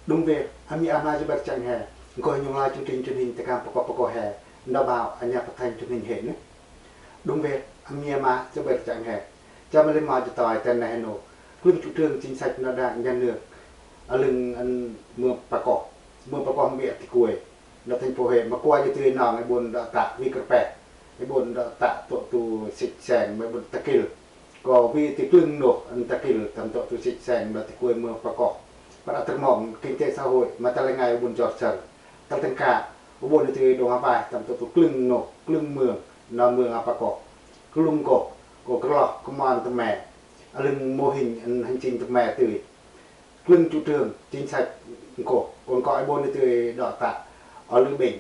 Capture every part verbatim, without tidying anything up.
Đúng vậy, a mi a ma, jabber chang he. Nkoh nhung la chương trình truyền hình Takam Pakoh Pakoh he, nda bao a nhà phát thanh truyền hình he nê. Đúng vậy, a mi a ma, jabber chang he. Chăm ma lem ma jatoi ten neh nô. Klưng chủ trương chính sách nda đảng nhà nước, a lưng ăn mương Pakoh, mương Pakoh Mbiă Tikuê, nda thành phố Huế, ma kuai jư tui nong i bun đa ta wi kơrpeh, i bun đa ta tŏ tu sĭch seng, ma i bun takil. Ko wi tui klưng noh ăn takil tâm tŏ tu sĭch seng nda tikuê mương Pakoh. Păt a tơrmong kinh tế xã hội ma tơlơi ngai u bun jor sơr. Tal tâng ka, u bun tui đong a bai tâm tŏ tu klưng noh, klưng mương, nda mương a Pakoh. Klưng koh, ko kơloh kman tơme, a lưng mô hình ăn hành chính tơme tui. Klưng chủ trương chính sách nkoh, kon ko i bun tui đa ta, a lưng bênh.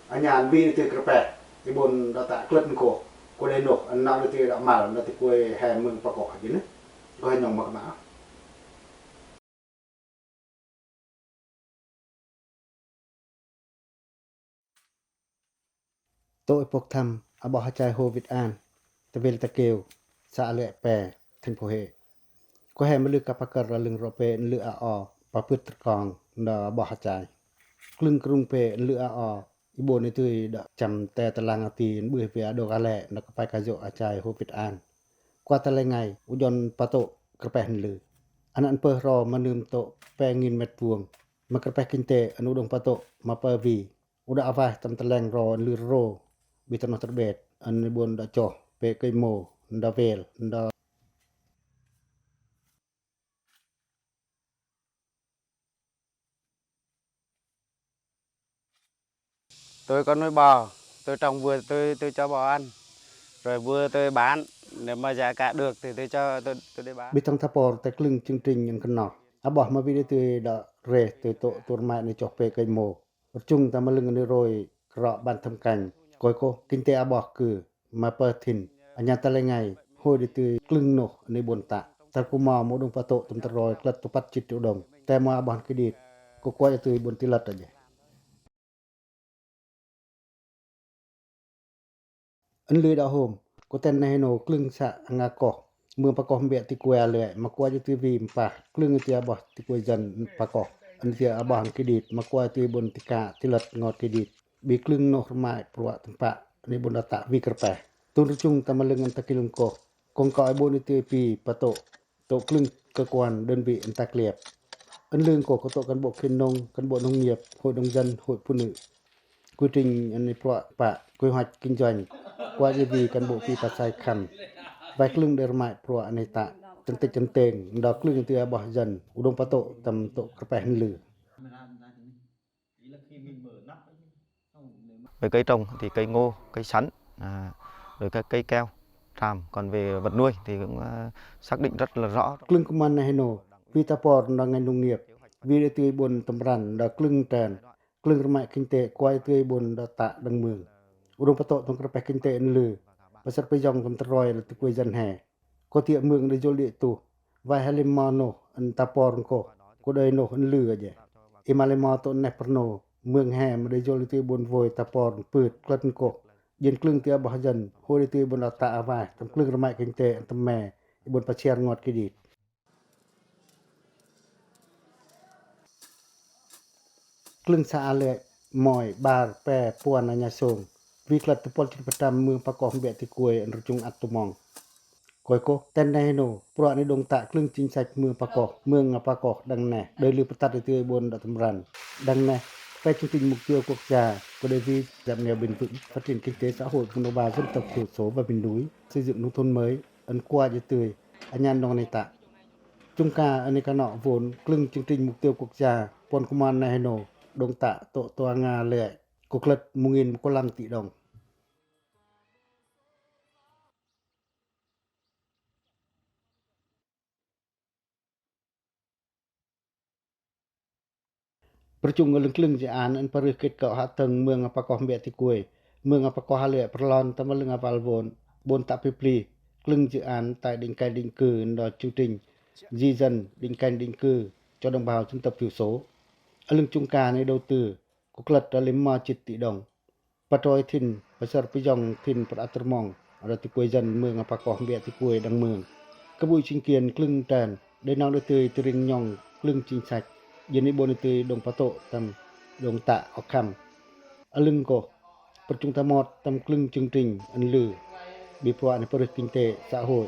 A nhan wi tui kơrpeh, i bun đa ta klât nkoh, ko đei noh, ăn nau tui đa mal, nda tikuê he mương Pakoh jư nê. Ko he nhong ma kma. Tŏ i pok tham, a ƀoh a chai Hồ Việt An, tewel Takêu, xã Lưới Pe, thành phố Huế. Ko he ma lư ka pakăr a lưng ro pe ăn lư a o, pa pưt tơrkong, nda a ƀoh a chai. Klưng krung pe ăn lư a o, i bun tui đa chăm te tơlang a ti ăn bưh pe a đok a lĕ, nda kapai kajô a chai Hồ Việt An. Kuă tơlơi ngai, u jon patŏ kơrpeh ăn lư. Anăn pơh ro ma nưm tŏ pe nghìn mét vuông. Ma kơrpeh kinh tế ăn u đong patŏ ma pơ wi. U đa a waih tâm tơleng ro ăn lư rô. Bi tơnoh tơrbet ăn i bun đa choh pe kơi mô, nda wel, nda Tôi có nuôi bò, tôi trồng vừa, tôi, tôi cho bò ăn. Rồi vừa tôi bán, nếu mà giá cả được thì tôi cho, tôi, tôi đi bán. Ƀi tong ta por ta klưng chương trình ăn kơnoh. A ƀoh ma wi đa tui đa re tui tŏ tu rmai nê choh pe kơi mô. Rchŭng ta ma lưng nê rôi krŏ ƀan thâm kanh. Koi koh, kinh tế a ƀoh kư ma pơ thin, a nhan tơlơi ngai, hôi đa tui klưng noh nê bun ta. Tal ku mo mâu đong patŏ tâm tơroi klât tu păt chit u đong. Te mo a ƀoh kidit, ko kuă đa tui bun ti lăt a dje. Ăn lư đa hôm, ko ten neh nô klưng sa a nga koh. Mương Pakoh Mbiă Tikuê a lưới, ma kuă đa tui wi mpah, klưng tui a ƀoh tikuê dân Pakoh. Ăn tui a ƀoh kidit, ma kuă đa tui bun ti ka, ti lăt ngot kidit. Ƀi klưng noh rmai pruă tơmpă, nê bun đa ta wi kơrpeh. Tun rchŭng ta ma lưng ăn ta klưng koh. Kon ko i bun đa tui pi patŏ, tŏ klưng cơ quan đơn vị ăn ta kliep. Ăn lưng koh ko tŏ cán bộ khuyến nông, cán bộ nông nghiệp, hội nông dân, hội phụ nữ. Quy trình ăn i pruă pă, quy hoạch kinh doanh. Kuă đa wi cán bộ pi pă sai khăm. Waih klưng đa rmai pruă ăn i ta. Chân têng chân têng, nda klưng tui a ƀoh dân. U đong patŏ tâm tŏ kơrpeh ăn lư. Về cây trồng thì cây ngô, cây sắn, à, rồi các cây keo, tràm. Còn về vật nuôi thì cũng, à, xác định rất là rõ. Klưng kman neh nô, wi ta por nda ngành nông nghiệp, wi đa tui bun tơmrăn nda klưng tren, klưng rmai kinh tế, kuă đa tui bun đa ta đăng mương. U đong patŏ tâm kơrpeh kinh tế ăn lư, pơsăr pơyong tâm tơroi đa tikuê dân he. Ko tiă mương đa jol đĭ tuh, waih a lem mo noh ăn ta por nkoh, ko đei noh ăn lư a dje. I ma lem mo tŏ neh pơrno, mương he ma đa jol đa tui bun wôi ta por pưt klât nkoh. Jên klưng tui a ƀoh dân, hôi đa tui bun đa ta a waih, tâm klưng rmai kinh tế ăn tơme, i bun pă siar ngot kidit. Klưng sa a lưới, moi, ƀar, pe, puăn a nha sông. Wi klât tơpul chit pơtam mương Pakoh Mbiă Tikuê ăn rchŭng ăt tơmong. Koi koh, ten neh nô, pruă nê đong ta klưng chính sách mương Pakoh, mương a Pakoh đăng neh, đei lư pơtăt đa tui bun đa tơmrăn. Đăng neh, pe chương trình mục tiêu quốc gia, của đa wi giảm nghèo bền vững, phát triển kinh tế xã hội vùng đồng bào dân tộc thiểu số và miền núi, xây dựng nông thôn mới, ăn kuă đa tui, a nhan đong nê ta. Chung ka ăn i kanŏ vốn klưng chương trình mục tiêu quốc gia, puăn kman neh nô, đong ta tŏ tua nga lưới, ko klât mâu ngăn mâu lăm tỷ đồng. Pơrchŭng a lưng klưng dự án ăn parưh kết cấu hạ tầng mương a Pakoh Mbiă Tikuê, mương a Pakoh a lưới pơrlon tâm a lưng a wal vốn, bôn tăp pipli, klưng dự án tái định canh định cư nđa chương trình di dân định canh định cư cho đồng bào dân tộc thiểu số. A lưng chung ka nê đầu tư, ko klât a lima chit tỷ đồng. Patroi thin, pasar pijong thin prat rmong, a đa tikuê dân mương a Pakoh Mbiă Tikuê đang mương. Cấp ủy chính quyền klưng tren, đei nong đei tưi tring nhong klưng chính sách. Jên i bôn i tui đung patoh tâm đung tă o khâm. Ơ lưng kô, pơchŭng ta mot tâm klâng chương trình ăn lư, bi pruă ni pơrưh kinh tế xã hội.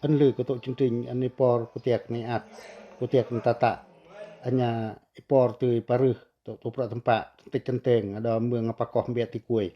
Ăn lư kô tŏ chương trình ăn i por kô tiak ni ăt, kô tiak ni tata. Ăña i por tui pơrưh tŏ tu pruă tơmpă, têng têng, ăđa mương apa koh ƀiă ti kuê.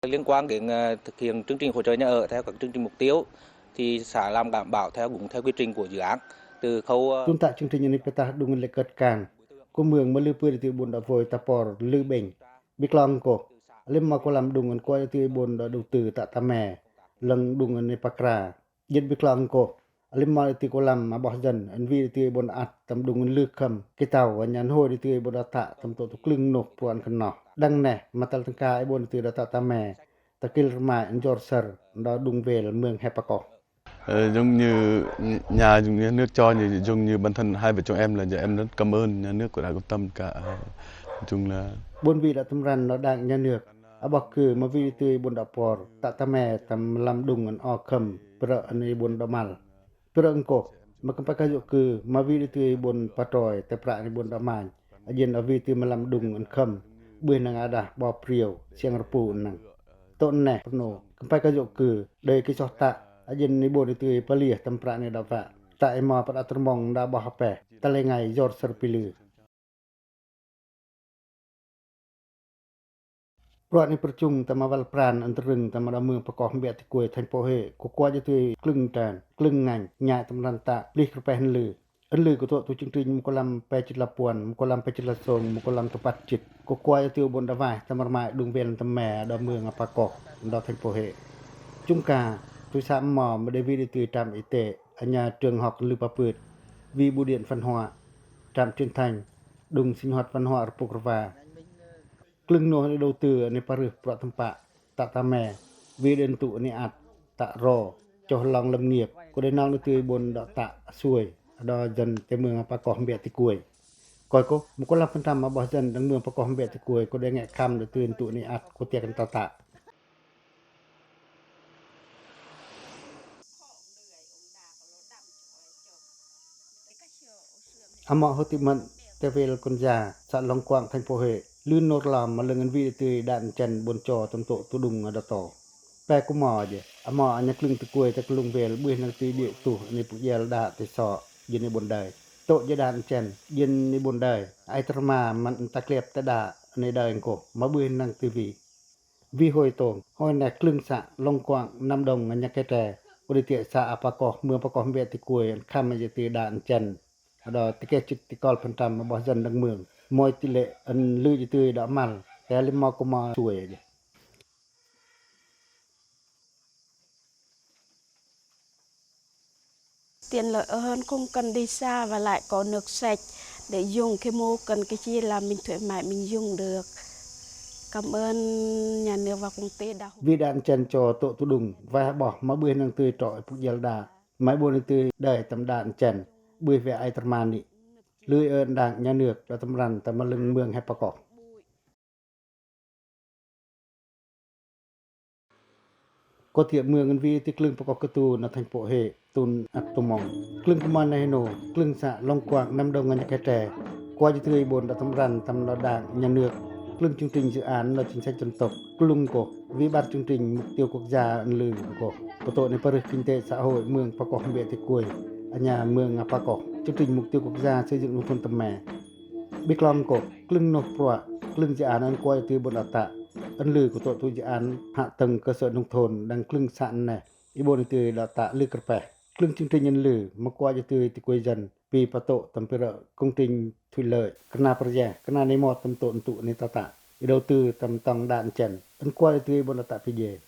Liên quan đến, ờ, thực hiện chương trình hỗ trợ nhà ở theo các chương trình mục tiêu, thì xã làm đảm bảo theo, đúng theo quy trình của dự án. Từ khâu, ờ, Tun tă chương trình ni pătah đung lĕ kơt kang. Kô mương ma lư pưt i tui bôn đă voi ta por lư bêng. Bi klong kô, lăm mo kô lăm đung ăn kua i tui bôn đă đầu tư tă ta me, lăng đung ăn ni pakra. Jên bi klong kô, lăm mo i tui kô lăm ma ƀoh dân ăn wi i tui bôn ăt tâm đung ăn lư khâm, ki tâu, ăña ăn hôi i tui bôn đă tă tâm tŏ tu klâng noh pruă ăn khân noh. Đăng neh, ma tal tâng ka i bôn i tui đă tă ta me, ta kil rmai ăn jor sơr, đă đung vel mương hep a koh. Ờ, giống như nhà, nhà nước cho, như, giống như bản thân hai vợ chồng em là giờ em rất cảm ơn nhà nước cũng đã quan tâm cả, ờ, nói chung là Bôn wi đă tâm răn đă đảng nhà nước. A ƀoh kư ma wi i tui bôn đă por, tă ta me tâm lăm đung ăn o khâm, pră ăn i bôn đă mal. Pră ngkoh, ma kơmpai ka yô̆ kư, ma wi i tui bôn patroi, te pră ăn i bôn đă mănh. A jên a wi i tui ma lăm đung ăn khâm, ƀuih năng ađah ƀo priu, siăng rpu năng. Tŏ neh, pơnô, kơmpai ka yô̆ kư, đei ki soh tă, a jên i bôn i tui paliah tâm pră ni đă wă. Tă i mo păt a tơrmong đă ƀoh a peh, ta lĕ ngai jor sơr pi lư. Pruă ni pơchŭng tâm a wăl pran ăn tơrưng tâm a đa mương pơkoh ƀiă ti kuê thành phố Huế, kô kuăch i tui klâng tran, klâng ngăn, ñai tâm răn tă, plih kơpeh ăn lư. Ăn lư kô tŏ tu chương trình mŭk lăm pe chit la puăn, mŭk lăm pe chit la sông, mŭk lăm tơpăt chit. Kô kuăch i tui bôn đa wai, tâm rmai đung vel tâm me, đa mương apa koh, đa thành phố Huế. Chung ka, tui sa mo, ma đei wi i tui trạm y tế, ăña trường học lư pă pưt, wi bưu điện văn hóa, trạm truyền thanh, đung sinh hoạt văn hóa rpuk rwa. Klâng noh ni đầu tư ni pơrưh pruă tơmpă, tă ta me, wi đen tŭ ni ăt, tă ro, choh long lâm nghiệp, kô đei nong ni tui bôn đă tă suai, đa dân te mương apa koh ƀiă ti kuê. Koi kô, mŭk lăm phần trăm ma ƀoh dân đăng mương apa koh ƀiă ti kuê, kô đei ngă khăm đe tui tŭ ni ăt, kô tiak ni tata. Amo hơ ti măn te vel Kon Gia, xã Long Quảng, thành phố Huế, lư nor lăm ma lưng ăn wi i tui đa ăn chăn bôn cho tâm tŏ tu đung a đa to. Pe kô mo je, amo ăña klâng ti kuê ta klung vel, ƀuih năng ti điêu tu, ni pu jel đa ti so, jên ni bôn đai. Tŏ je đa ăn chăn, jên ni bôn đai, ai tơrma măn ta klep ta đa, ni đai ngkoh, ma ƀuih năng ti wi. Wi hôi tông, hôi neh klâng xã Long Quảng, Nam Đồng, ăña Khe Tre, kô đei tiak xã apa koh, mương apa koh ƀiă ti kuê, ăn khăm je ti đa ăn chăn. Đa ti keh chit ti kol phần trăm ma ƀoh dân đăng mương. Môi ti lĕ ăn lư je ti đa mal, te lăm mo kô mo suai je. Tiện lợi hơn không cần đi xa và lại có nước sạch để dùng khi mua cần cái gì là mình thoải mái mình dùng được. Cảm ơn nhà nước và công ty đã hỗ Wi đa ăn chăn cho tŏ tu đung, wai ha ƀoh, ma ƀuih năng tui trŏ i pu jel đa, ma i bôn i tui đai tâm đa ăn chăn, ƀuih wai ai tơrma ni. Lư ơn Đảng, nhà nước, đa tâm răn, tâm ma lưng mương hep a koh. Kô tiak mương ăn wi ti klâng pơkoh kơtu na thành phố Huế, tun ăt tumong. Klâng kơmăn na hê nô, klâng xã Long Quảng, Nam Đồng, ăña Khe Tre. Kuăch i tui bôn đa tâm răn tâm đa Đảng, nhà nước. Klâng chương trình dự án đa chính sách dân tộc. Klâng kô, wi ƀar chương trình mục tiêu quốc gia ăn lư kô. Kô tŏ ni pơrưh kinh tế xã hội mương pơkoh ƀiă ti kuê. Ăña mương apa koh. Chương trình mục tiêu quốc gia xây dựng nông thôn tâm me. Bi klong kô, klâng noh pruă, klâng dự án ăn kuăch i tui bôn đa tă. Ăn lư kô tŏ tu dự án hạ tầng cơ sở nông thôn đăng klâng xã neh, i bôn i tui đa tă lư kơpeh. Klâng chương trình ăn lư, ma kuăch i tui ti kuê dân, pi pơtŏ tâm pi rơ̆ công trình thủy lợi, kơna pơrjeh, kơna ni mot tâm tŏ ăn tŭ ni tata. I đầu tư tâm tŏng đa ăn chăn, ăn kuăch i tui bôn đa tă pi je.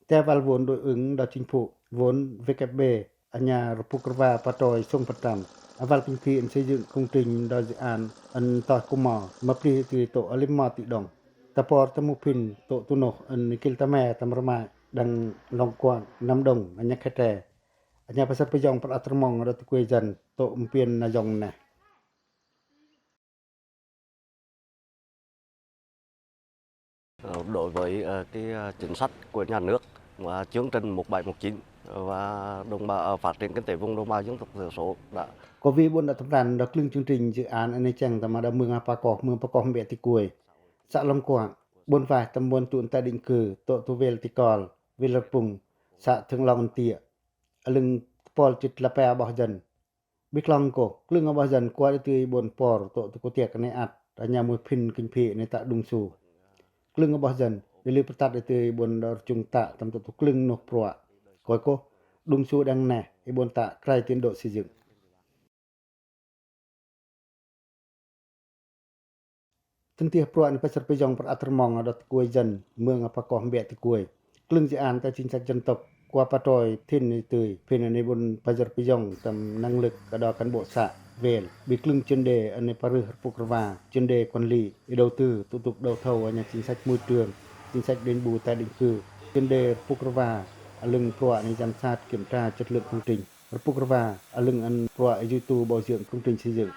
Te wăl vốn đối ứng đa chính phủ, vốn W F B, ăña rpuk rwa patroi sông phần trăm. A wăl kinh phí ăn xây dựng công trình đa dự án ăn toh kô mo, ma plih i tui tŏ a lăm mo tỷ đồng. Ta por ta mŭ phin tŏ tu noh ăn kil ta me tâm rmai đăng Long Quảng, Nam Đồng, ăña Khe Tre. Ăña pơsăr pơyong pơr a tơrmong đa ti kuê dân tŏ mpien na yong neh. Ờ, đối với, ờ, cái, ờ, chính sách của nhà nước, ờ, chương trình một bảy một chín, và đồng bào, ờ, phát triển kinh tế vùng đồng bào dân tộc thiểu số đã. Ko wi ƀuôn đă tâm đan đo klưng chương trình dự án ane cheng tâm đo mương Apakoh, mương Pakoh Mbea Tikuai. Sa lông kuang, ƀuôn vaih tâm ƀuôn tŭ tái định cư, tŏ tu wel Tikol, wel Rpung, sa Thượng Long Ntiă. Ălưng tơpol chit la pe ƀoh dân. Bi klong kô, klưng a ƀoh dân kuăt đei tui ƀuôn por tŏ tu kutiek ane ăt, a nha mui phin kinh phí ane tă đung su. Klưng a ƀoh dân, đei lư pơtăt đei tui ƀuôn đor chung tă tâm tŏ tu klưng noh pruă. Koi kô, đung su đang neh, i ƀuôn tă krai tiến độ xây dựng. Tâng tih pruă ni pasar pejong părăt rmong a đo tikuai dân mương Apakoh Mbea Tikuai. Klưng dự án ta chính sách dân tộc, kua patroi thin ni tui, phin ni ƀuôn pasar pejong tâm năng lực a đo cán bộ xã, wel. Bi klưng chuyên đề ane parưh rpuk rva, chuyên đề quản lý, i đầu tư, thủ tục đấu thầu a nha chính sách môi trường, chính sách đền bù tái định cư, chuyên đề rpuk rva, ălưng pruă ni giám sát kiểm tra chất lượng công trình. Rpuk rva, ălưng ăn pruă i dutu bảo dưỡng công trình xây dựng.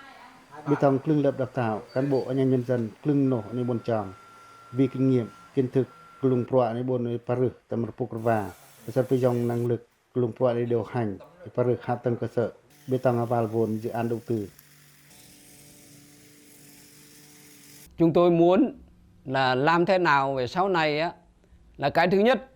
Bi tong klưng lớp đào tạo cán bộ anh em nhân dân klưng noh ane ƀuôn chong. Vì kinh nghiệm, kiến thức, klưng pruă ane ƀuôn ane parưh tâm rpuk rva. Pasar pejong năng lực, klưng pruă ane điều hành, parưh hạ tầng cơ sở. Bi tong a wal won dự án đầu tư. Chúng tôi muốn là làm thế nào về sau này á, là cái thứ nhất,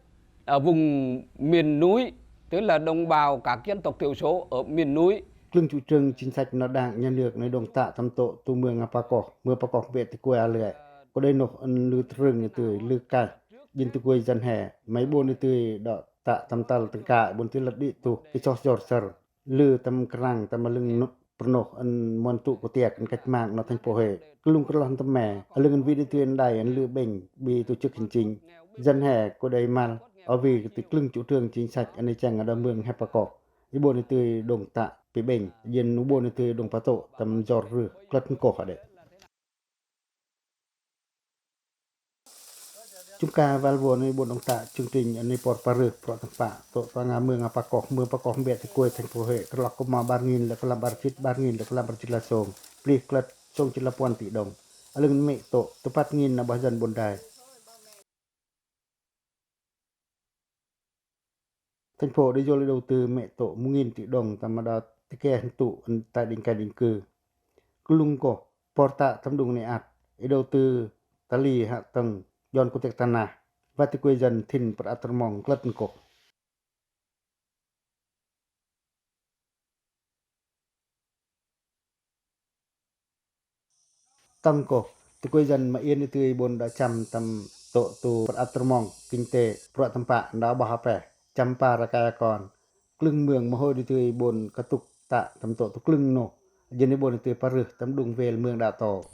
ở vùng miền núi, tức là đồng bào các dân tộc thiểu số ở miền núi. Klưng chủ trương chính sách nau đảng nhà nước nau đong tă tâm tŏ tu mương Apakoh, mương Apakoh Mbea Tikuai a lưai. Kô đei noh ăn lư trưng tui lư kaih, jên tikuai dân he, mai ƀuôn tui đo tă tâm tal tâng ka, ƀuôn tui lăt đĭ tu, i soh jor săr, lư tâm krang tâm ălưng noh, pơnoh ăn mon tŭ kutiek ăn cách mạng nau thành phố Huế. Klưng kơlon tâm me, ălưng ăn wi đei tui ăn đai ăn lư ƀeng, ƀi tổ chức hành chính. Dân he kô đei mal, ơ wi tui klưng chủ trương chính sách ane cheng a đo mương Apakoh. I ƀuôn tui đong tă pi ƀeng, jên ƀuôn tui đong pătô tâm jor rưh, klât nkoh a đê. Chúng ka wal won i ƀuôn đong tă chương trình ane por parưh pruă tâm pă tŏ tuang a mương Apakoh, mương Pakoh Mbea Tikuai thành phố Huế, kơlok kŭm ma ƀar nghìn lĕ kơlăm ƀar chit, ƀar nghìn lĕ kơlăm ƀar chit la sông, plih klât sông chit la puăn tỉ đồng. Ălưng mê tŏ, tơpăt nghìn na ƀoh dân ƀuôn đai. Thành phố đei jol i đầu tư mê tŏ một nghìn tỷ đồng tâm ma đo tike hăn tŭ ăn tái định cai định cư. Klung kô, por tă tâm đung ni ăt, i đầu tư tali hạ tầng, jon kutiek tanah, wa tikuai dân thin prat rmong klât kô. Tâng kô, tikuai dân ma yên i tui ƀuôn đa chăm tâm tŏ tu prat rmong, kinh tế, pruă tâm pă, đa ƀah a peh, chăm pa ra kai a kon. Klung mương ma hôi i tui ƀuôn katuk tă tâm tŏ tu klung noh, jên i ƀuôn i tui parưh tâm đung wel mương đa tô.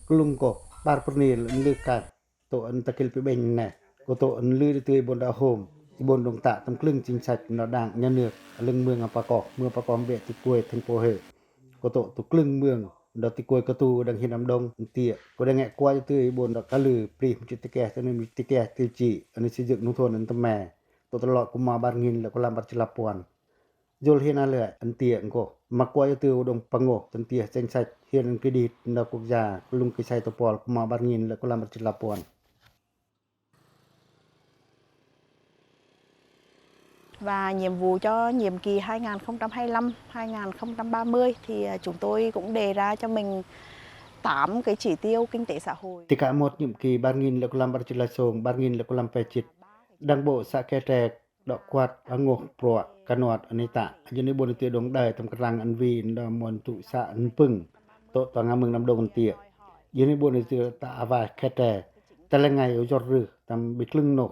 Klung kô, ƀar pơni lư kai. Tŏ ăn ta kil pi ƀeng neh, kô tŏ ăn lư i tui ƀuôn đa hôm, i ƀuôn đong tă tâm klung chính sách nau đảng nhà nước, a lưng mương Apakoh, mương Apakoh Mbea Tikuai, thành phố Huế. Kô tŏ tu klung mương, đo tikuai katu đang hiên Nam Đông, Ntiă, kô đang ngă kuăt i tui ƀuôn đa ka lư, plih mchit tikeh, tơnui mchit tikeh, tiêu chí, ăn xây dựng nông thôn ăn tơme. Tŏ tơlok kŭm ma ƀar nghìn lĕ kơlăm ƀar chit la puăn. Jol hiên a lưai, Ntiă ngô, ma kuăt i tui đong păng ngô, tăn tiê chính sách, hiên ăn kredit, nda quốc gia, klung kisai tơpol, kŭm ma ƀar nghìn lĕ kơlăm ƀar chit la puăn. Và nhiệm vụ cho nhiệm kỳ hai ngàn không trăm hai mươi lăm, hai ngàn không trăm ba mươi thì, à, chúng tôi cũng đề ra cho mình tám cái chỉ tiêu kinh tế xã hội. Tĭ ka mot nhiệm kỳ ƀar nghìn lĕ kơlăm ƀar chit la sông, ƀar nghìn lĕ kơlăm pe chit. Đảng bộ xã Khe Tre, đŏk kuăt, a ngô pruă, kanoat, ani tă, jên i ƀuôn i tui đong đai tâm krang ăn wi, nda mon tŭ sa ăn pưng, tŏ tuang a mưng Nam Đông Ntiă. Jên i ƀuôn i tui tă a wai Khe Tre, ta lĕ ngai u jor rưh, tâm bi klung noh.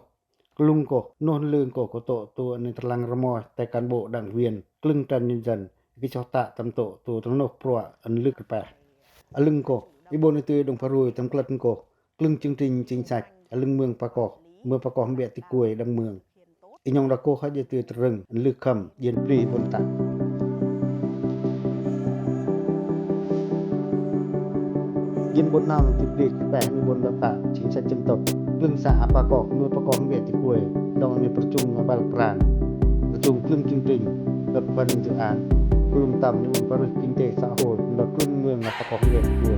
Klung kô, noh lưng kô, kô tŏ tu ani tơlang rmoi, tai cán bộ đảng viên, klung tran nhân dân, ki soh tă tâm tŏ tu tơlang noh pruă, ăn lư kơpeh. A lưng kô, i ƀuôn i tui đong parui tâm klât kô, klung chương trình chính sách, a lưng mương Apakoh, mương Apakoh Mbea Tikuai đang mương. I nhŏng đa kô ha jê tui trưng, ăn lư khâm, jên plih ƀuôn tă. Jên ƀuôn nong tui plih kơpeh ni ƀuôn đa tă, chính sách dân tộc. Klung xã Apakoh, mương Apakoh Mbea Tikuai, đong ni pơrchung ngă bal pran. Pơrchung klung chương trình, lập phần dự án. Klung tâm ni ƀuôn parưh kinh tế xã hội, đo klung mương Apakoh Mbea Tikuai.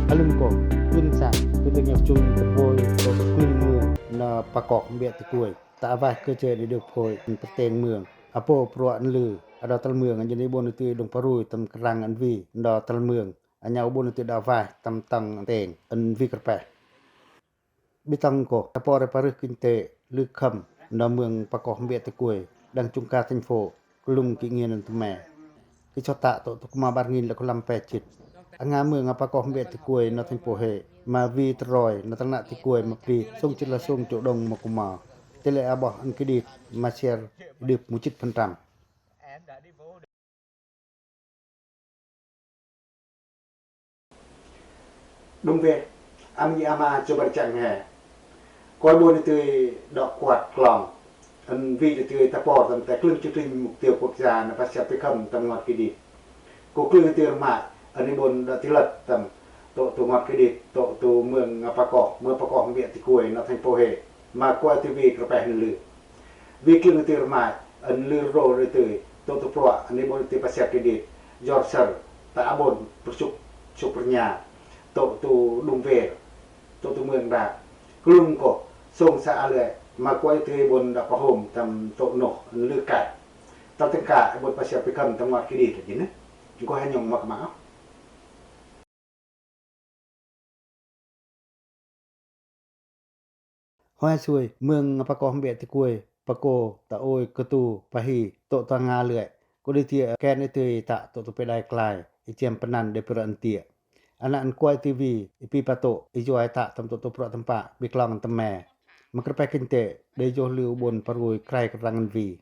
A lưng kô, klung xã, tui lưng ngă pơrchung tơpôi, đo klung mương, đa Apakoh Mbea Tikuai. Ta a waih kơ che ni đơp hôi, ntơteng mương. A pô pruă nlư, a đo tăl mương, a jêng ni bôn ni tui đung parui tâm krang ăn wi, ndo tăl mương. A ñu bôn ni tui đa waih tâm tŏng teng ăn wi kơrpeh. Bitong kô, ta por parưh kinh tế, lư khâm, ndo mương pakoh mbiă tikuê, đang chung ka thành phố, klŭng kĭ ngên ăn tơme. Kĭ choh tă tŏ tŏ kma bar ngin lĕ kô lăm pe chit. A nga mương a pakoh mbiă tikuê ndo thành phố hê, ma wi tơroi, ndo tăl nă tikuê ma pli, sông chit la sông triệu đồng ma kô ma. Tê lĕ a ƀoh ăn kredit, ma share, đưp mu chit phần trăm. Đúng vậy, ama, ama cho băr chăng he. Koi bôn ni tui đŏk kuăt klong. Ăn wi ni tui ta por tâm ta klâng chương trình mục tiêu quốc gia na păsiăp pơkhâm tâm ngot kredit. Kô klâng ni tui rmai, ăn ni bôn đa ti lăt tâm tŏ tŏ ngot kredit, tŏ tŏ mương a pakoh, mương pakoh mbiă tikuê na thành phố hê. Ma koi tui wi kơrpeh ni lư. Wi klâng ni tui rmai, ăn lư rô ni tui, tŏ tŏ pruă, ăn ni bôn ni tui păsiăp kredit, jor săr, ta a bôn, pơrsuk, suk pơrña, tŏ tŏ đung wer, tŏ tŏ mương đa. Klŭng kô, sông sa a lưai, ma koi tui bôn đa pahôm, tâm tŏ noh, ăn lư kai. Tăl tâng ka, bôn păsiăp pơkhâm, tâm ngot kredit, jêng ni. Kô he nhŏng mă kmă. Hoi sui, mương a pakoh mbiă tikuê, pako, ta ôi, kơtu, pahi, tŏ ta nga lưai. Kô đi tiê, ken i tui ta, tŏ tŏ pê đai klai, i chiăm pơnăn đê pơrơ ăn tiê. Ana ăn kuai tui wi, i pi patŏ, i joi ta, tâm tŏ tŏ pruă tơmpă, bi klong tơme. Ma kơrpeh kinh tế, đê jôh lư u bôn parui krai kơrăng ăn wi.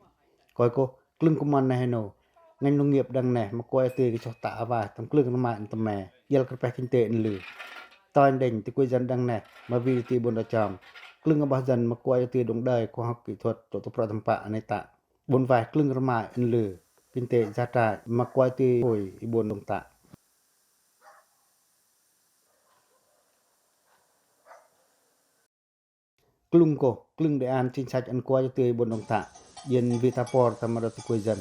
Koi kô, klâng kô mon neh hê nô, ngành nông nghiệp đăng neh, ma kuai tui kơ choh ta a waih, tâm klâng rmai ăn tơme, iăl kơrpeh kinh tế ăn lư. Tŏng đêng, tikuê dân đăng neh, ma wi tui bôn đa chong. Klâng a ƀah dân, ma kuai tui đung đơi, khoa học kỹ thuật, tŏ tŏ pruă tơmpă, ăn i ta. Bôn waih klâng rmai ăn lư, kinh tế gia trại, ma kuai tui hôi, i bôn đung ta. Klŭng kô, klŭng đề án chính sách ăn kuai tui bôn đung ta. Iên wi ta por tâm a đo tikuê dân.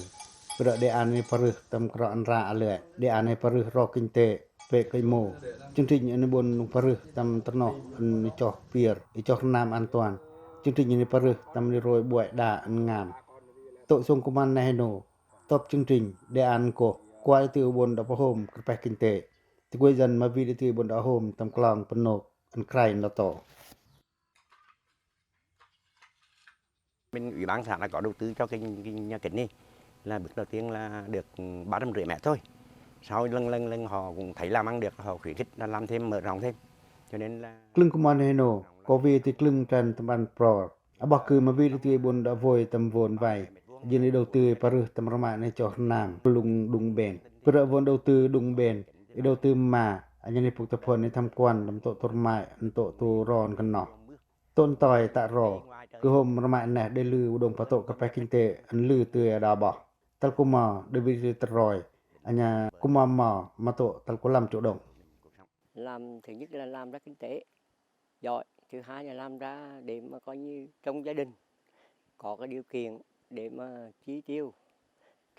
Pơrơ đề án ni parưh tâm krŏ ăn ra a lưai. Đề án ni parưh ro kinh tế, pê kơi mô. Chương trình ni bôn đung parưh tâm tơnoh ăn ni choh pier, i choh rnam an toàn. Chương trình ni parưh tâm ni roi buai đa ăn ngam. Tŏ sông kô mon neh hê nô. Tŏp chương trình, đề án kô, kuai tui bôn đa pahôm, kơrpeh kinh tế. Tikuê dân ma wi tui bôn đa hôm, tâm klong, pơnôk, ăn krai nda tô. Bên ủy ban xã đã có đầu tư cho cái, cái nhà kính này là bước đầu tiên là được ba trăm rưỡi mét thôi. Sau lần, lần, lần họ cũng thấy làm ăn được, họ khuyến khích là làm thêm, mở rộng thêm. Cho nên là Klâng kô mon neh hê nô, kô wi tui klâng tren tơmban pro. A ƀah kư ma wi tui bôn đa vôi tâm vôn vay. Jêng i đầu tư parưh tâm rmai ni choh rnam, klŭng đung bên. Pơrơ vôn đầu tư đung bên, i đầu tư ma, a nhan i pŭk tơphôn i tham quan tâm tŏ tŏ rmai, ăn tŏ tŏ ron kơnoh. Tŏ ntoi ta ro, kơ hôm rmai neh đê lư u đung patŏ kơrpeh kinh tế, ăn lư tui a đa ƀah. Tăl kô mo, đê wi tui tơroi, a nha kô mo mo, ma tŏ tăl kô lăm triệu đồng. Làm thứ nhất là làm ra kinh tế, giỏi. Thứ hai là làm ra để mà coi như trong gia đình có cái điều kiện để mà chi tiêu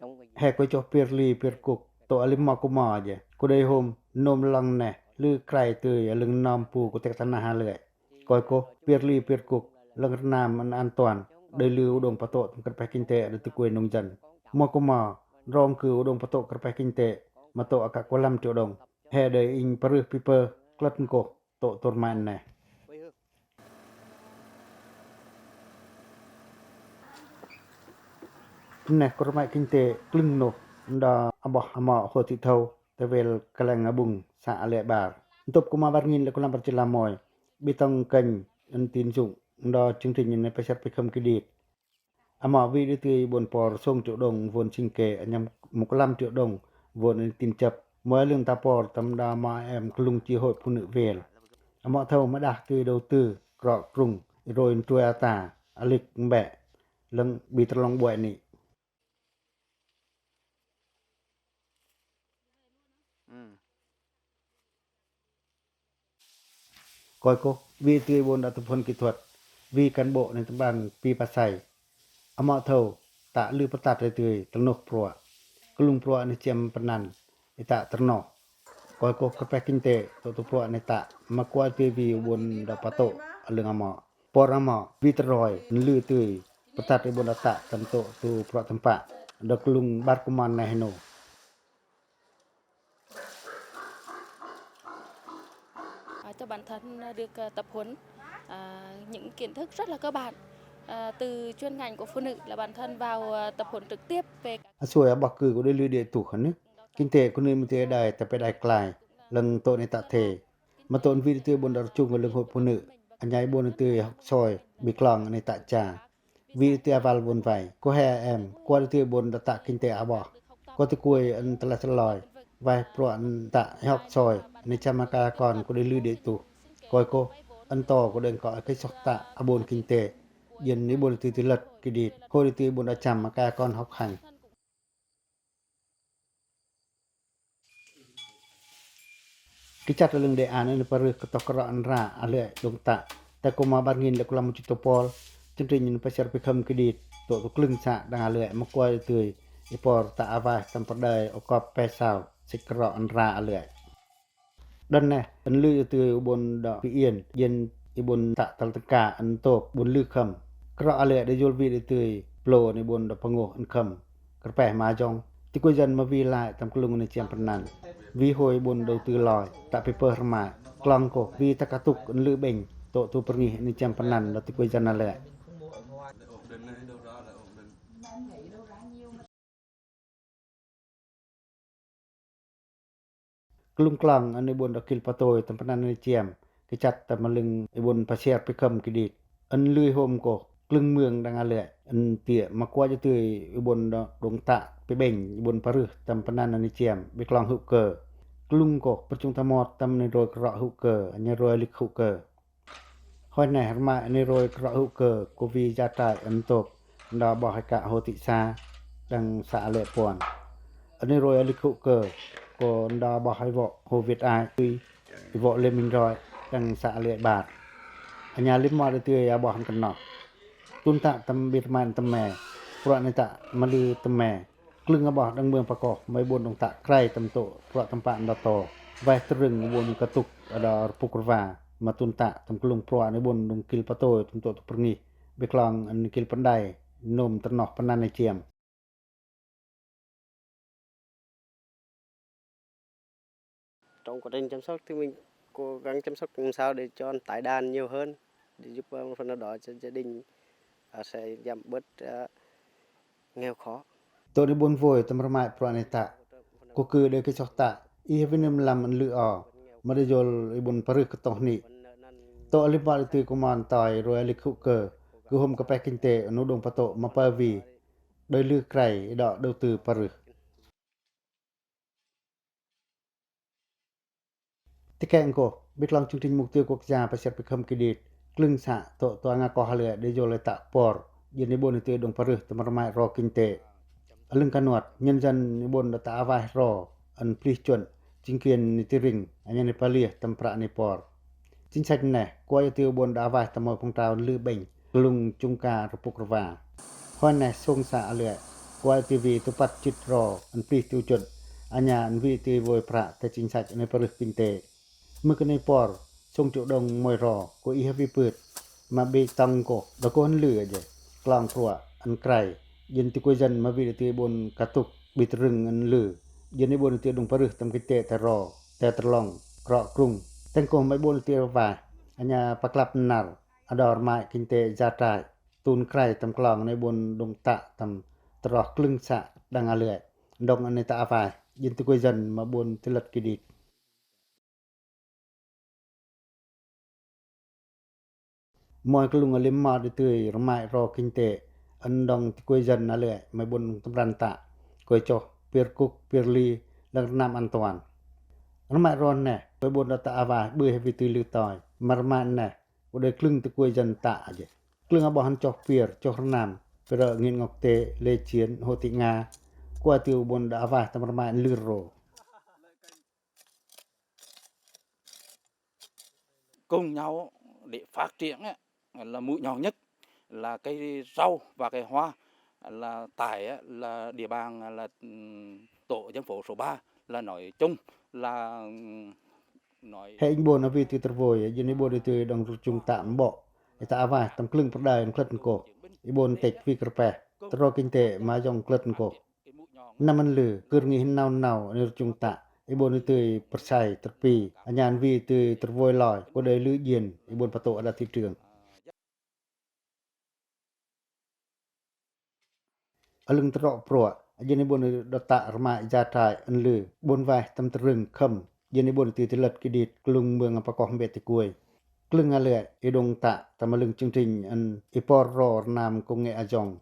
trong cái He koi choh pier li pier kŭk, tŏ a lưm mo kô mo je. Kô đei hôm, nôm lăng neh, lư krai tui, a lưng nôm pu kô tek tanah a lưai. Koi kô, pier li pier kŭk, lăng rnam ăn an toàn, đei lư u đung patŏ tâm kơrpeh kinh tế đa tikuê nông dân. Mo kô mo, rong kư u đung patŏ kơrpeh kinh tế, ma tŏ a ka kô lăm triệu đồng. He đei inh parưh pipơ, klât kô, tŏ tŏ rmai neh. Neh kô rmai kinh tế, klâng nôh, nda a ƀah a mo Hồ Thị Thâu, tewel Kleng a Bung, xã a lưai ƀar. Ntŭp kô mo bar ngin lĕ kô lăm bar chit la môi, bi tŏng kênh, ăn tín dụng, nda chương trình ni pơsat pơkhâm kredit. A mo wi đê tui bôn por sông triệu đồng vôn sing kê, a nhăm mŭk lăm triệu đồng vôn ani tin chăp. Môi a lưng ta por tâm đa mo em klŭng chi hội phụ nữ vêl. A mo thâu ma đah tui đầu tư, krŏ krŭng, i roi ntrui a ta, a lĭk mbĕ, lăng bi tơlong ƀuai ni. Koi kô, wi tui bôn đa tơphôn kỹ thuật, wi cán bộ ni tơban pi pasai. A mo thâu, ta lư pơtat đê tui, tơlnôk pruă. Klŭng pruă ni chiăm pơnăn, i ta tơrnoh. Koi kô, kơpeh kinh tế, tŏ tŏ pruă ni ta, ma kua tui wi bôn đa patŏ, a lưng a mo. Por amo, vit roi, nlư tui, pơtât i bôn đa tă tâm tŏ tu prŏ tơmpă, đa klung bar kman neh nu. À, cho bản thân được, à, tập huấn, à, những kiến thức rất là cơ bản, à, từ chuyên ngành của phụ nữ là bản thân vào, à, tập huấn trực tiếp về các. A soi a bok kư kô đei lư đê tu khân nư. Kinh tế kô nư mă tui đai, ta pe đai klai, lăng tŏ ni tă thê. Mă tŏ nvit tui bôn đa rchung lăng hội pô nư. Anya i bôn tui hok soi, bi klong ni tă cha. Vit tui a val bôn vai. Kô he em, kua tui bôn đa tă kinh tế a bok. Kua tui kuai ăn tơlai tơloi. Vai prŏ ăn tă hok soi. Ni chăm a ka kon kô đei lư đê tu. Koi kô, ăn tŏ kô đei kơ kê sok tă a bôn kinh tế. Yên ni bôn tui tui lăt kê đit. Kô đei tui bôn đa chăm a ka kon hok hăng. Kê chăt lăng đe an ni parưh kơ tŏ krŏ ăn ra a lưi đong tă. Tơ kô ma bar ngin lĕ kô lam mŭ chi tŏ pol. Chăm ri ni pasiar pi khâm kê đit. Tŏ tŏ klâng să đang a lưi mă kua tui. I por tă a vai tâm pơđai o kop pe sau. Sĕch krŏ ăn ra a lưi. Đân neh, ăn lưi tui bôn đa pi yên. Yên i bôn tă tăl tơka ăn tôk bôn lưi khâm. Krŏ a lưi đe yol vit tui. Plô ni bôn đa pơngoh ăn khâm. Kơpeh ma jong, tui kôi dân ma vi lai tâm klŭng ni chiăm pơnăn. Vi hôi bôn đầu tư loi, tă pipơh rmai. Klong kô, vi tă katŭk ăn lư bênh, tŏ tu pơrngih ni chiăm pơnăn đa tui kôi dân a lĕ. Klŭng klong ăn i bôn đa kil patôi tâm pơnăn ni chiăm, kê chăt tâm mă lưng i bôn pasier pi khâm kê đit. Ăn lưi hôm kô, klŭng mương đang a lưi, ăn tiê mă kuă jơ tui i bôn đa đong tă, pi bênh i bôn parưh tâm pơnăn ni chiăm, bi klong hŭ kơ. Klŭng kô, pơchŭng tơmot tâm ni rôi krŏ hŭ kơ, ăn rôi lĭk hŭ kơ. Hôi neh rmai ni rôi krŏ hŭ kơ, kô vi ja trai ăn tôk, nda boh hai kă hô tị sa, đang să a lưi puăn. Ăn rôi lĭk hŭ kơ, kô nda boh hai vŏ hô Việt ai, tui, i vŏ lê minh roi, đang să a lưi bar. Anya lĭm mot tui a boh ăn kơnoh. Tun tă tâm bi rmai tơm me, prŏ ni tă mă lư tơm me. Klŭng a boh đang mương pakoh, mă i bôn đong tă krai tâm tŏ, prŏ tâm pă nda to. Vai trưng i bôn katŭk, ada rpŭk rva, mă tun tă tâm klŭng prŏ ni bôn đong kil patôi tâm tŏ tu pơrngih, bi klong ăn kil pơđai, nôm tơnoh pơnăn ni chiăm. Trong quá trình chăm sóc thì mình cố gắng chăm sóc làm sao để cho tái đàn nhiều hơn, để giúp, ờ, phần nào đó cho gia đình, à, sẽ giảm bớt, à, nghèo khó. Tŏ ni bôn voi tâm rmai prŏ ni tă. Kô kư đe kê soh tă, i hơ vi nơm lăm ăn lư o, mă đe yol i bôn parưh kơtoh ni. Tŏ lưm băt i tui kô mon toi roi lĭk hŭ kơ, kơ hôm kơpeh kinh tế, ăn đong patô mă pơ vi, đôi lư krai, i đŏ đầu tư parưh. Tikeng kô, bi klong chương trình mục tiêu quốc gia pasier pi khâm kê đit, klŭng să, tŏ, tŏ nga koh a lưi, đe yol lưi tă por, yên i bôn i tui đong parưh, tâm rmai ro kinh tế. A lưng kanuăt, nhân dân i bôn đa tă a vai ro, ăn plih chuân, chính quyền ni tĭ rĭng, anya ni palieh, tâm pră ni por. Chính sách neh, kuă i tui bôn đa a vai tâm môi phong trào lư bênh, klŭng chŭng ka rpŭk rva. Hôi neh sông să a lưi, kuă i tui vi tŭ păt chit ro, ăn plih tŭ chuân, anya ăn vi tui voi pră, tơ chính sách ni parưh kinh tế. Mưk ni por, sông chŭ đong môi ro, kô i hơ vi pưt, mă bi tŏng kô, đa kô ăn lư aje, klong prŏ, ăn krai, yên tui kôi dân mă vi tui bôn katŭk, bi trưng ăn lư, yên i bôn tui đong parưh tâm kinh tế tơ ro, tơ tơlong, krŏ krŭng, teng kô mă i bôn tui a vai, anya paklăp nar, ador mai kinh tế ja trai, tun krai tâm klong ni bôn đong tă tâm tơroh klŭng să đang a lưi, đong ăn ni tă a vai, yên tui kôi dân mă bôn tui lăt kê đit. Môi klŭng a lưm mot i tui rmai ro kinh tế, ăn đong tui kôi dân a lưi, mă i bôn tâm ran tă, kôi choh, pir kŭk, pir li, lăng rnam an toàn. Rmai ro neh, mă i bôn đa tă a vai, bưi hơ vi tui lư toi, mă rmai neh, u đei klŭng tui kôi dân tă aje. Klŭng a boh ăn choh pir, choh rnam, pir ngin ngok tê, lê chiên, hô tị nga, kuă tui u bôn đa a vai tâm rmai ăn lư ro. Cùng nhau để phát triển á, là mũi nhọn nhất là cái rau và cái hoa, là tại á, là địa bàn là, ừm, tổ dân phố số ba là nói chung là, ừm, nói. He inh bôn a vi tui tơrvôi, inh bôn tui đong rŭ chung tăm bŏ. ta a waih tâm klâng perdai ân klât ’nkoh, i bôn tech wi kърpeh, tro kinh tế ma yong klât ’nkoh. Năm ân lư, kưr ngih hnau hnau ân rchŭng tă, i bôn ri tui pơsai, târpi, a nhan wi tui târwoi loi, cô đei lư djiên, i bôn pătô a đa thị trường. A lưng tơrŏ pruă, a jên i bôn đa tă rmai gia trai ân lư, bôn waih tâm tơrưng khâm, jên i bôn tui tơlăt kidit, klŭng mương a păkoh ƀiă tikuai. Klâng a lưai, i đung tă, tâm a lưng chương trình ân i por ro rnam công nghệ a yong.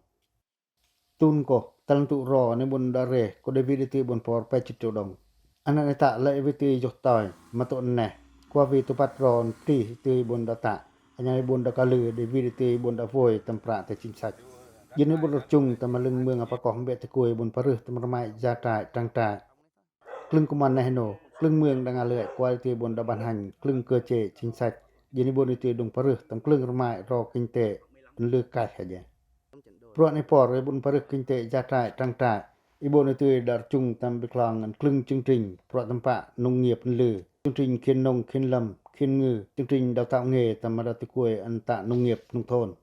Tun koh, tal ntŭ ro, ân i bôn đa re, cô đei wi đê tui bôn por pe chit triệu đồng. Anăn i tă lĕ wi tui yoh toi, ma tŏ neh, kua wi tŭ păt ro, ân pti tui bôn đa tă. A nha i bôn đa kalư, đei wi đê tui bôn đa woi tâm pră tơ chính sách. Jên i bôn rchŭng tâm a lưng mương a păkoh ƀiă tikuai bôn parưh tâm rmai gia trai, trang trại. Klâng kŭman neh nô, klâng mương đăng a lưai, kua đê tui bôn đa ban hành, klâng cơ chế chính sách. Jên i bôn đê tui đung parưh tâm klâng rmai ro kinh tế, ân lư kaih hă jên. Pruă ân i por, i bôn parưh kinh tế gia trai, trang trại. I bôn đê tui đa rchŭng tâm bi klong ân klâng chương trình, pruă tâm pă nông nghiệp ân lư, chương trình khuyến nông, khuyến lâm, khuyến ngư, chương trình đào tạo nghề tâm a đa tikuai ân tă nông nghiệp, nông thôn.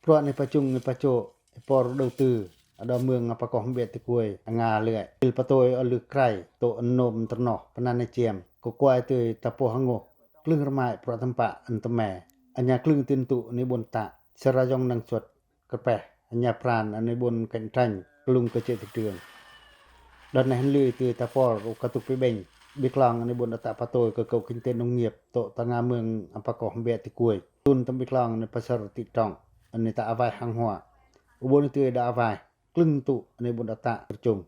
Pruă ân i pachŭng i pachô, i por đầu tư, a đa mương a păkoh ƀiă tikuai, a nga lưai. Pil pătôi a lư krai, tŏ ân nôm tơrnoh, pơnăn i chiăm, kơ kua i tui ta pô hăng ngôh, klâng rmai pruă tâm pă ân tơme. A nha klâng tĭn tŭ ân i bôn tă, sơr a yong năng suăt, kơpeh, a nha pran ân i bôn cạnh tranh, klŭng cơ chế thị trường. Đon neh ân lư tui ta por u katŭk pi ƀeng, bi klong ân i bôn đa tă pătôi cơ cấu kinh tế nông nghiệp, tŏ ta nga mương a păkoh ƀiă tikuai. Tun tâm bi klong ân i pasar thị trấn, ân i ta a waih hàng hóa. U bôn đê tui đa a waih, klâng tŭ ân i bôn đa tă rchŭng.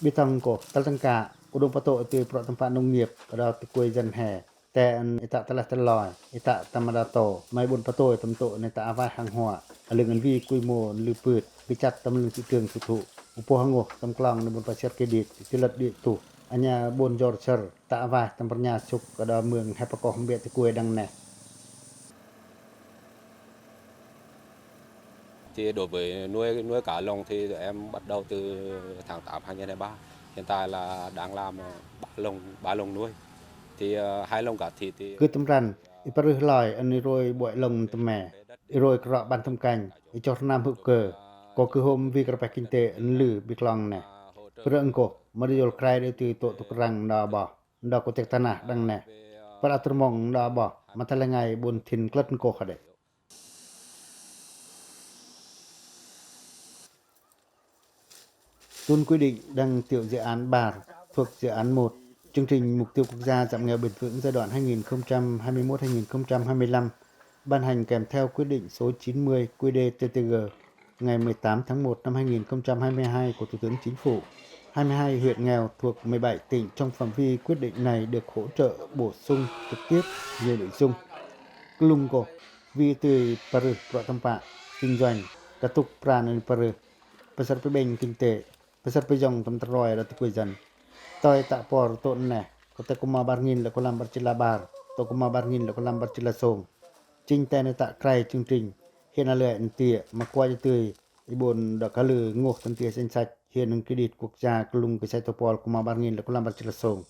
Bi tŏng koh, tal tơngka, u đung pătô i tui pruă tâm pă nông nghiệp, a đa tikuai dân he. Te ân i tă tơleh tơloi, i tă tâm a đa tô, ma i bôn pătôi tâm tŏ ân i ta a waih hàng hóa, a lưng ân wi quy mô ân lư pưt, bi chăt tâm a lưng thị trường tiêu thụ, u pô hăng ngôh tâm klong ân i bôn pasar kidit, tui lăt điện tử, a nha bôn jor sơr, ta a waih tâm pơrnha sŭk a đa mương he păkoh ƀiă tikuai đăng neh. Thì đối với nuôi, nuôi cá lồng thì tụi em bắt đầu từ tháng tám hai nghìn hai mươi ba. Hiện tại là đang làm, ờ, ba lồng, ba lồng nuôi. Thì, ờ, hai lồng cá thịt thì, kưt tâm ran, i parưh loi, ân i rôi buăi lông tơme, i rôi kro ban tâm kanh, i chor rnam hữu cơ, kơ kư hôm wi kơ rpeh kinh tế ân lư bi klong neh. Parưh ân koh, ma đa yol krai đê tui tŏ tŭk răng đa bơh, đa kơ tek tanah đăng neh. Păr a tơrmong đa bơh, ma tơlơi ngai bôn thin klât ân koh hă đê. Tun quy định đăng tiểu dự án bar thuộc dự án một, chương trình mục tiêu quốc gia giảm nghèo bền vững giai đoạn hai nghìn không trăm hai mươi mốt hai nghìn không trăm hai mươi lăm, ban hành kèm theo quyết định số chín mươi Q D T T G ngày mười tám tháng một năm hai nghìn không trăm hai mươi hai của Thủ tướng Chính phủ. Hai mươi hai huyện nghèo thuộc mười bảy tỉnh trong phạm vi quyết định này được hỗ trợ bổ sung trực tiếp nhiều nội dung. Klŭng koh, wi tui parưh pruă tâm pă kinh doanh, katŭk pran ân i parưh, pasar pibeng kinh tế, pasar piyong tâm tơroi a đa tikuai dân. Toi tă por tŏ neh, kơ tek kuma bar nghìn lăm, kuma bar chila bar, tŏ kuma bar nghìn lăm, kuma bar chila sông. Chính tên ân i tă krai chương trình, hiện a lưai ân tiă, ma kua i tui, i bôn đa kalư ngôh tăn tiă chính sách, hiện ân kredit quốc gia, klŭng kơ sai tô pol kuma bar nghìn lăm, kuma bar chila sông.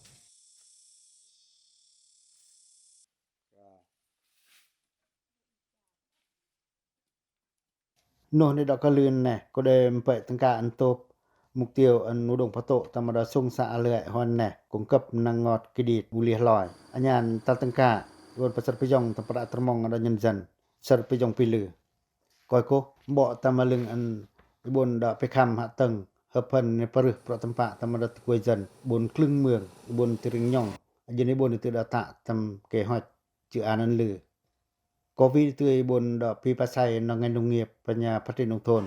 Noh ân i đa kalư neh, kơ đe mpăi tơngka ân tôp, mục tiêu ân u đông pha tŏ, tâm a đa sông xã a lưai hon neh, cung cấp năng ngọt kredit, u lia loi. Anhan tal tơngka, i bôn pasar piyong, tâm păr a tơrmong a đa nhân dân, sar piyong pi lư. Koi koh, bŏ tâm a lưng ân, i bôn đa pi khăm hă tâng, hơpân ân i parưh pruă tâm pă, tâm a đa tikuai dân, bôn klưng mương, i bôn ti ring nhong, jên i bôn i tui đa tă, tâm kế hoạch, dự án ân lư. Kơ wi i tui i bôn đa pi pasai nau ngành nông nghiệp, và nhà phát triển nông thôn.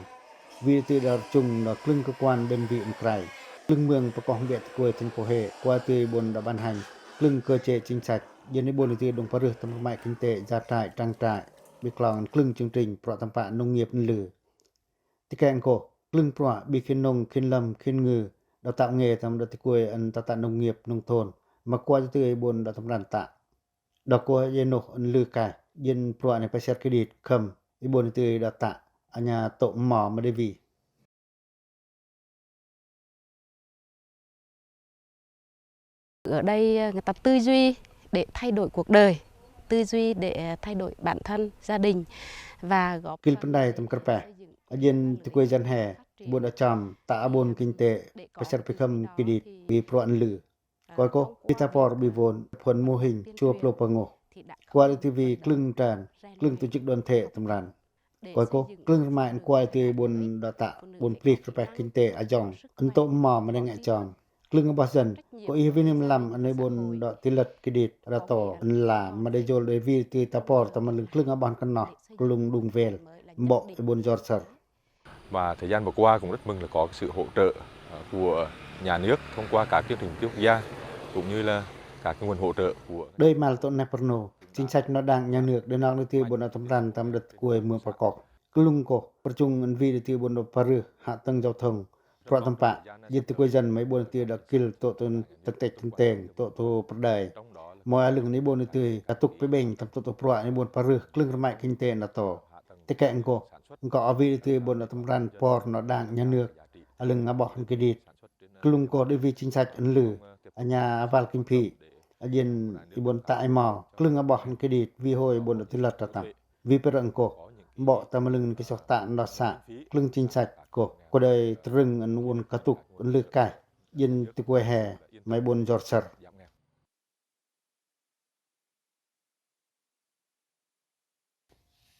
Wi i tui đa rchung đa klưng cơ quan đơn vị ân krai. Klưng mương pơkoh ƀiă tikuai thành phố Huế, kua i tui i bôn đa ban hành. Klưng cơ chế chính sách, jên i bôn i tui đung parưh tâm rmai kinh tế, gia trại, trang trại. Bi klong ân klưng chương trình, pruă tâm pă nông nghiệp ân lư. Tikeng koh, klưng pruă, bi khuyến nông, khuyến lâm, khuyến ngư, đào tạo nghề tâm đa tikuai ân tă tă nông nghiệp, nông thôn. Ma kua i tui i bôn đa tâm ran tă. Đa kua i noh ân lư kai, jên pruă ân i pasar kredit, khâm, i bôn i tui đa tă, anha tŏ mo ma đe wi. Ở đây, ờ, người ta tư duy để thay đổi cuộc đời, tư duy để, ờ, thay đổi bản thân, gia đình và góp Kil phần pynđai tâm kyrpad. Ajen tikuai jan he, i bon achom, ta abon kinh tế, pachar pikham kidit, wi pruă nlư. Koi ko, wi tapor wi bon, phuan muhing, chua plo panguh. Kual iti wi klâng tran, klâng tổ chức đoàn thể tâm ran. Koi ko, klâng rmai ăn kual iti wi bon đa ta, bon pli kyrpad kinh tế ajong. Ntô mo ma neng e chom. Klâng aboh jan, ko i wi nim lam ăn wi bon đa ti lăt kidit, đa to, ăn la, ma đei jol đei wi ti tapor, ta ma lưng klâng aboh kynnoh, klâng đung vel, mbo, wi bon jor săr. Và thời gian vừa qua cũng rất mừng là có cái sự hỗ trợ, ờ, của nhà nước thông qua các chương trình mục tiêu quốc gia cũng như là các cái nguồn hỗ trợ của Đơi mal tŏ neh pernô, chính sách no đảng nhà nước đei nong đei ti bon tâm ran tâm đet kuai mơng pakoh. Klâng ko, pơchung ăn wi đei ti bon đa parưh, hạ tầng giao thông, pruă tơmpă, jêng tikuai jan ma i bon đei ti đa kil tŏ tŏ tâng teng, tŏ tŏ pơrdai. Moi a lưng ni bon đei ti, katŭk pibeng, tâm tŏ tŏ pruă ni bon parưh, klâng rmai kinh tế na to. Tike ngko, ngko a wi đei ti bon tâm ran por no đảng nhà nước, a lưng aboh ăn kidit. Klâng ko đei wi chính sách ăn lư, a nhà aval kinh phí, a jêng i bon ta i mo, klâng aboh ăn kidit, wi hôi bon đa ti lăt ta tâm. Wi pơrăng ko, mbo ta ma lưng kêsok ta ăn đa sa, klâng chính sách ko, ko đei trưng ăn bon katŭk, ăn lư kai, jêng tikuai he, ma i bon jor săr.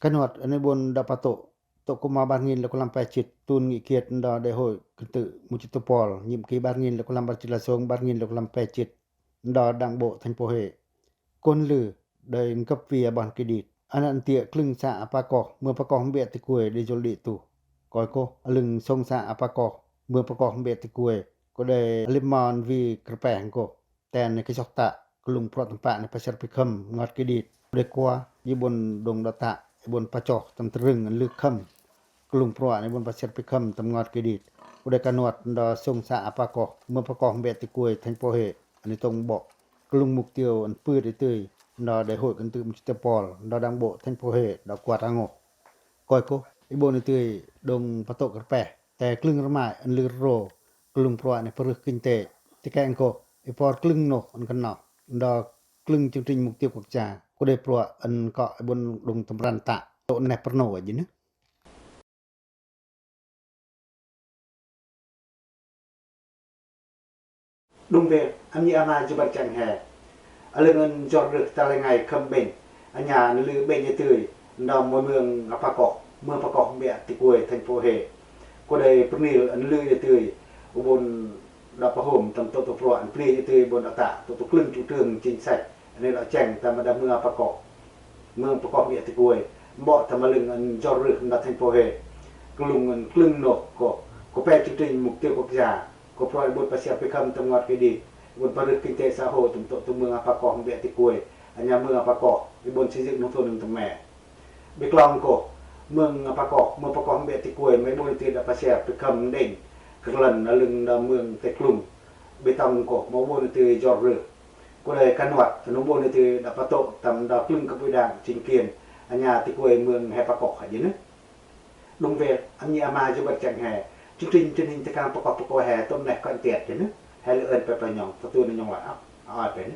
Kanuat, ăn i bon đa patô, tŏ kuma bar ngin lăm kualam pe chit, tun nghi kiet, đa đại hội, kentư, mŭ chit tơpol, nhiệm kỳ bar ngin lăm kualam bar chit la sông, bar ngin lăm kualam pe chit, đa đảng bộ thành phố Huế. Kon lư, đei ngkăp wi aboh ăn kidit. Anăn tiê klâng sa apakoh, mơng pakoh mbia tikuai, đei jol đĭ tu. Koi ko, a lưng sông sa apakoh, mơng pakoh mbia tikuai, ko đei lim mon wi kơpeh ngko. Ten ni kêsok ta, klung pruă tơmpă ni păsher pikhăm, ngot kidit. Đei kua, i bon đong đa ta, i bon pachoh, tâm trưng, lư khăm. Klung pruă ni bon păsher pikhăm, tâm ngot kidit. Đei kanuat, đa sông sa apakoh, mơng pakoh mbia tikuai, thành phố Huế, ani tông bộ. Klung mục tiêu, ăn pưt i tui, đa đại hội kentư mŭ chit tơpol, đa đảng bộ thành phố Huế, đa kuat angoh. Koi ko, i bon i tui, đong patô kơpeh. Te klâng rmai, ăn lư ro, klung pruă ni parưh kinh tế. Tike ngko, i por klâng noh, ăn kynnoh. Đa klâng chương trình mục tiêu quốc gia. Ko đei pruă, ăn ko i bon đong tâm ran ta. Tŏ neh pernô a jêng ni. Đung vel, a mi ama jơ băt chang he. A lưng ăn jor rưh ta lơi ngai khăm bêng. A nha ăn lư bêng i tui, đa mơng apakoh, mơng pakoh mbia tikuai thành phố Huế. Ko đei pơnil ăn lư i tui, u bon đa pơhôm tâm tŏ tŏ pruă, ăn pli i tui bon đa ta, tŏ tŏ klâng chủ trương chính sách. Ani đa cheng ta ma đa mơng apakoh. Mơng pakoh mbia tikuai. Mbo ta ma lưng ăn jor rưh đa thành phố Huế. Klung ăn klâng noh ko. Ko pe chương trình mục tiêu quốc gia. Ko pruă i bon păsher pikhăm tâm ngot kidit. I bon parưh kinh tế xã hội tâm tŏ tŏ mơng apakoh mbia tikuai. A nha mơng apakoh. I bon xây dựng nông thôn nâng tâm me. Bi klong ko. Mơng apakoh. Mơng pakoh mbia tikuai. Ma i bon i tui đa păsher pikhăm đêng. Kơlăn a lưng đa mơng te klung. Bi tong ko. Ma i bon i tui jor rưh. Ko đei kanuat, tơnu bon i tui đa patô, tâm đa klâng kơpui đảng, chính quyền, a nha tikuai mơng he pakoh a jêng ni. Đung vel, a mi ama jơ băt chang he, chương trình truyền hình tơ kang pakoh pakoh he, tôm neh kơnh tiet jêng ni. He lư ơn pe pe nhong, tơ tu ni nhong la, a, a, pe ni.